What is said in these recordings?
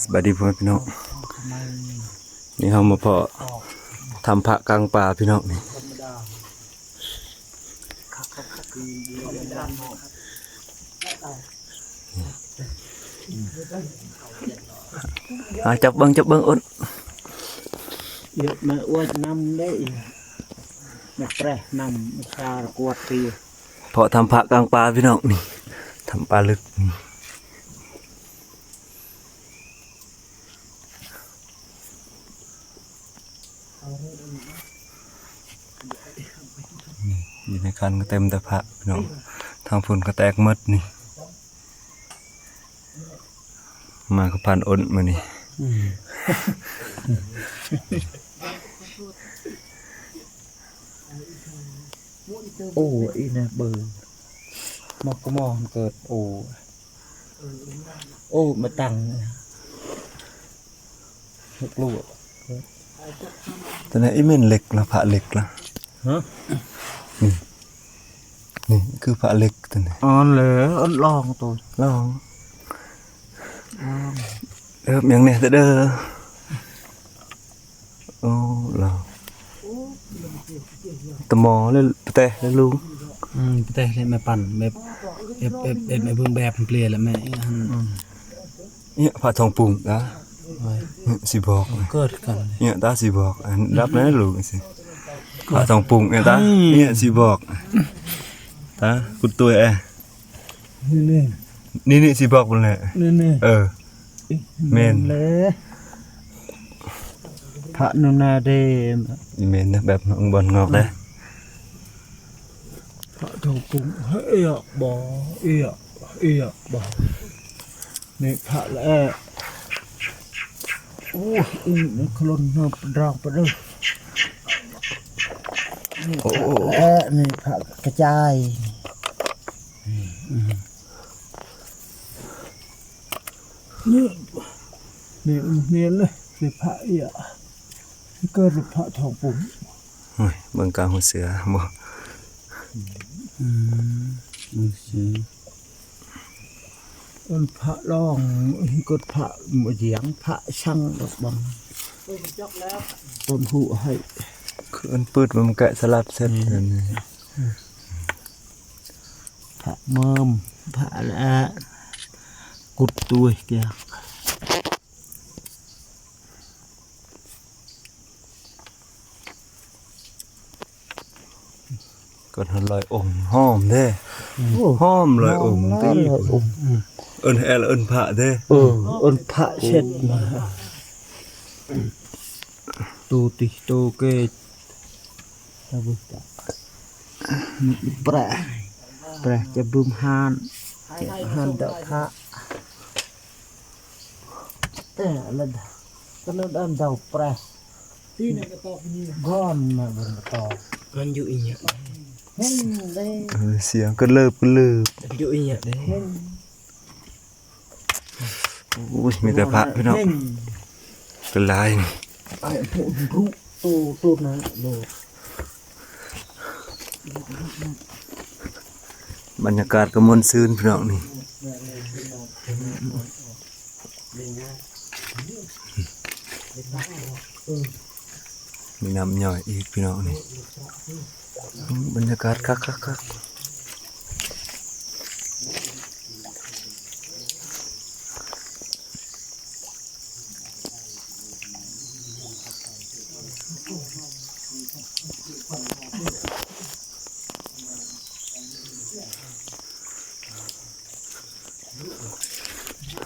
ສະບາຍດີພໍ່ແມ່ພີ່ນ້ອງ ນີ້ເຮົາມາພໍ້ຖ້ຳພະກາງປ່າພີ່ນ້ອງນີ້ ອ່າ ຈັບເບິ່ງ ຈັບເບິ່ງ ອົດ ເຍາະມາອວດນຳເດ້ ມາແປນຳ ມາຊາກວດຕີ ເພາະຖ້ຳພະກາງປ່າພີ່ນ້ອງນີ້ ຖ້ຳປ່າເລິກ ນີ້ ຢູ່ໃນຄັນກໍເຕັມແຕ່ພະພີ່ນ້ອງ ທາງພຸ້ນກໍແຕກໝົດນີ້ ມາກັບພັນອົນມື້ນີ້ ອືມ ໂອ້ ອີນະເບີ ໝໍກະໝໍເກີດ ໂອ້ ໂອ້ ມາຕັ້ງ ຫົກລູກ ຕົວນີ້ອີເມັນເຫຼັກລະ ພະເຫຼັກລະ ຮະ ນີ້ ນີ້ຄືພະເຫຼັກຕົວນີ້ ອ່ອນເລີຍ ອ່ອນລອງໂຕ ລອງ ເອີ ຫຍັງແດ່ເດີ ໂອ້ ລາວ ຕະໝໍ ແລະ ປະແຕ ແລະ ລຸງ ອືມ ປະແຕ ແລະ ແມ່ປັນ ແບບ ແອບ ແອບ ແອບ ແມ່ເບິ່ງແບບເປລຍ ແລະ ແມ່ ອືມ ເອີຍ ພະທອງປຸງ ຕາ ຊິບອກ ເກີດກັນ ເອີຍ ຕາ ຊິບອກ ອັນດັບແລ້ວລູກ ຊິ ພະທອງປຸງ ເອີຍ ຕາ ອືມ ເອີຍ ຊິບອກ ຕາ ກຸດຕົວແອ ນີ້ ນີ້ ນີ້ ຊິບອກພຸ້ນແຫຼະ ນີ້ ນີ້ ເອີ ແມ່ນ ແມ່ນແຫຼະ ພະນຸນາເດ ແມ່ນນະ ແບບເບິ່ງບ່ອນງອກເດ້ ພະທອງປຸງ ເອີຍ ບໍ່ ເອີຍ ເອີຍ ບໍ່ ນີ້ພະແລະ ໂອ້ຍ ອີນີ້ໂຄລນເນາະ ດອງປະເດີ ນີ້ພະແລະ ນີ້ພະກະຈາຍ ນີ້ ນີ້ ນີ້ ນີ້ເລີຍ ນີ້ພະເອີຍ ເກີດພະທອງປຸ້ມ ໂອ້ຍ ເບິ່ງກາງຫົວເສືອບໍ່ ອືມ ຫົວເສືອ ເອີ້ນພະລອງ ເອີ້ນພະມະຢຽງ ພະຊັງດອກບັງ ຕົ້ນຫູໃຫ້ ຄືເອີ້ນປືດມັນກະສະຫຼັບເສັດ ອືມ ພະເມີມ ພະລະ ກຸດຕຸ້ຍກຽກ ກ່ອນຮອດຮ້ອຍອົງ ຫອມເດ້ ອືມ ຫອມຮ້ອຍອົງ ຫອມ ຕິ ຮ້ອຍອົງ ອືມ ເອີ້ນແອລ ເອີ້ນພະເດ້ ເອີ ເອີ້ນພະເສັດມາ ໂຕຕິ ໂຕເກ ຕະບຸຕະ ແປ ແປຈະບຶມຮານ ຮານດອກພະ ເອີ ລະ ກະນະດອນເດົາແປ ກ່ອນມາເບິ່ງຕໍ່ ມັນຢູ່ອີຫຍັງ ເຫັນເດ້ ເອີ ສຽງກະເລີບກະເລີບ ມັນຢູ່ອີຫຍັງເດ້ ໂອ້ຍ ມີແຕ່ພະພີ່ນ້ອງ ເຫັນ ເປັນຫຼາຍ ໄອ້ຜູ້ຮູ້ໂຕ ໂຕນັ້ນໂລດ ບັນຍາກາດກໍມ່ວນຊື່ນພີ່ນ້ອງນີ້ ມີນ້ຳຍ່ອຍອີກພີ່ນ້ອງນີ້ ບັນຍາກາດຄັກໆໆ.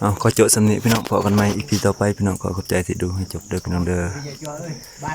ເອົາ ຂໍຈົບສ່ຳນີ້ພີ່ນ້ອງ ພໍ້ກັນໃໝ່ອີພີຕໍ່ໄປພີ່ນ້ອງ ຂໍຂອບໃຈທີ່ດູໃຫ້ຈົບເດີພີ່ນ້ອງເດີ.